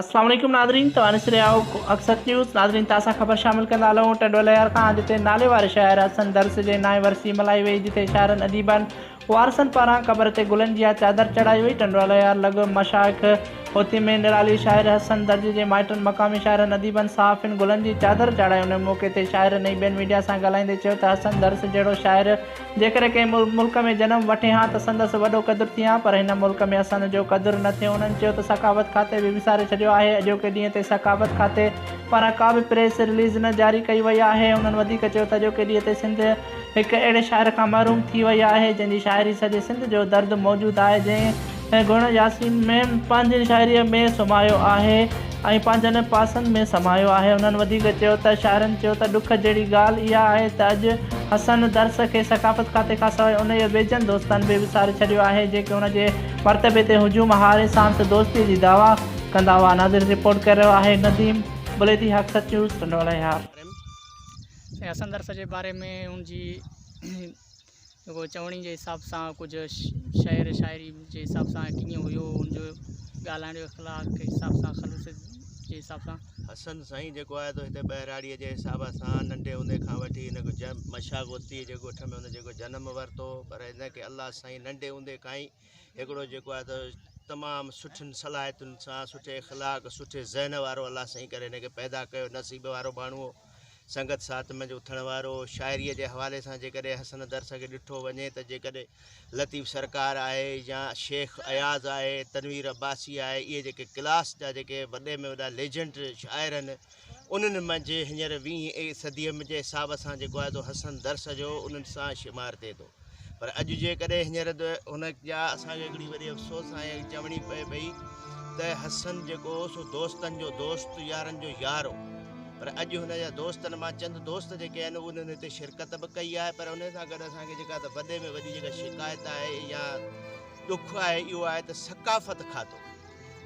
السلام عليڪم ناظرين توهان ڏسي رهيا آهيو اڪثر نيوز ناظرين توهان سان خبر شامل ڪندا هلون ٽنڊو الهيار کان جتي نالي واري شاعر حسن درس جي نائين ورسي ملهائي وئي جتي شاعرن اديبن وارثن پاران قبر تي گلن جي چادر چڙهائي وئي ٽنڊو الهيار لڳ مشائخ هوتي ۾ نرالي شاعر حسن درس جي مائٽن مقامي شاعرن اديبن صحافين گلن جي چادر چاڙهائي ان موقعي تي شاعرن ۽ ٻين ميڊيا سان ڳالهائيندي چيو ته حسن درس جهڙو شاعر جيڪڏهن ڪنهن ملڪ ۾ جنم وٺي هان ته سندس وڏو قدر ٿئي هان پر هن ملڪ ۾ حسن جو قدر نه ٿيو. هنن چيو ته ثقافت کاتي به وساري ڇڏيو آهي، اڄوڪي ڏينهن تي ثقافت کاتي پاران ڪا به پريس رليز نه جاري ڪئي وئي آهي. هنن وڌيڪ چيو ته اڄوڪي ڏينهن تي سنڌ هڪ اهڙي شاعر کان محروم ٿي وئي آهي جنهن جي شاعري سڄي سنڌ جو درد موجود آهي جنهن گڻ ياسين ۾ پنهنجي شاعري ۾ سمايو آهي ۽ پنهنجن پاسن ۾ سمايو آهي. هنن وڌيڪ چيو ته شاعرن چيو ته ڏک جهڙي ڳالهه اها آهي ته اڄ حسن درس کي ثقافت کاتي کان سواء انهيء ويجهن دوستن به وساري ڇڏيو آهي، جيڪي ان جي مرتبي تي هجوم هاري ساڻس دوستيء جي دعويٰ ڪندا هئا. ناظر رپورٽ ڪري رهيو آهي نديم بليدي حق سچ نيوز ٽنڊو الهيار. سائين حسن درس جي باري ۾ ان جي جيڪو چوڻي جي حساب سان ڪجهه شعر شاعري جي حساب سان ڪيئن هيو ان جو ڳالهائڻ جو اخلاق جي حساب سان خلوص جي حساب سان. حسن سائين جيڪو آهي سو هتي ٻهراڙيء جي حساب سان ننڍي هوندي کان وٺي هن کي جنم مشاغوتيء جي ڳوٺ ۾ هن جيڪو جنم ورتو پر هن کي الله سائين ننڍي هوندي کان ئي هڪڙو جيڪو آهي ته تمام سٺين صلاحيتن سان سٺي اخلاق سٺي ذهن وارو الله سائين ڪري هن کي پيدا ڪيو نصيب وارو ماڻهو هو سنگت ساٿ ۾ اٿڻ وارو شاعريء جي حوالي سان جيڪڏهن حسن درس کي ڏٺو وڃي ته جيڪڏهن لطيف سرڪار آهي يا شيخ اياز آهي تنوير عباسي آهي اهي جيڪي ڪلاس جا جيڪي وڏي ۾ وڏا ليجنڊ شاعر آهن انهن منجهه هينئر ويهين صديء جي حساب سان جيڪو آهي سو حسن درس جو انهن سان شمار ٿئي ٿو پر اڄ جيڪڏهن هينئر هن جا اسان کي هڪڙي وڏي افسوس سان اها چوڻي پئي پئي ته حسن جيڪو هو سو دوستن جو دوست يارن جو يار هو پر اڄ هن جا دوستن مان چند دوست جيڪي آهن انهن هتي شرڪت به ڪئي آهي پر ان سان گڏ اسان کي جيڪا ته وڏي ۾ وڏي جيڪا شڪايت آهي يا ڏک آهي اهو آهي ته ثقافت کاتو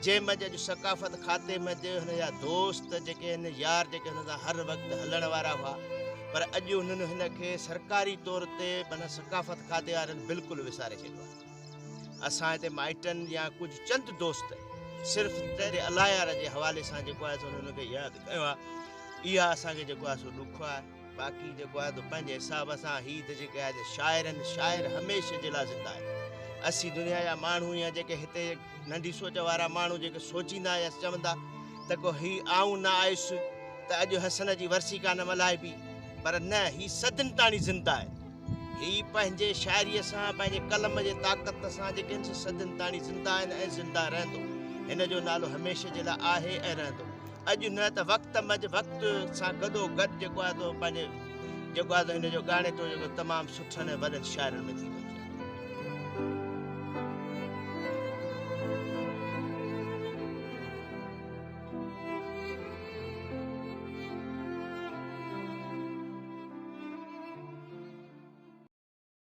جنهن منجهه اڄ ثقافت کاتي منجهه هن جا دوست جيڪي هن يار جيڪي هن سان هر وقت هلڻ وارا هئا پر اڄ انهن هن کي سرڪاري طور تي معنيٰ ثقافت کاتي وارن بلڪل وساري ڇڏيو آهي اسان هتي مائٽن يا ڪجهه چند دوست صرف تنهنجي الله يار جي حوالي سان جيڪو آهي سو هن کي ياد ڪيو آهي اها اسان کي جيڪو آهي سو ڏک آهي باقي جيڪو آهي تو پنهنجي حساب سان هي ته جيڪي آهي شاعر آهن شاعر هميشه جي لاء زنده آهن اسين دنيا جا ماڻهو يا جيڪي هتي ننڍي سوچ وارا ماڻهو جيڪي سوچيندا يا چوندا ته ڪو هي آئون نه آيس ته اڄ حسن جي ورسي ڪانه ملهائبي پر نه هي صدين تاڻي زنده آهي هي پنهنجي شاعريء سان پنهنجي قلم جي طاقت سان جيڪي آهن سي صدين تاڻي زنده آهن ۽ زنده رهندو هن جو نالو هميشه جي لاء آهي ۽ رهندو اڄ نه ته وقت منجهه وقت سان گڏو گڏ جيڪو آهي سو پنهنجي جيڪو آهي سو هن جو ڳاڻيٽو جيڪو تمام سٺن ۽ وڏن شاعرن ۾ ٿيندو.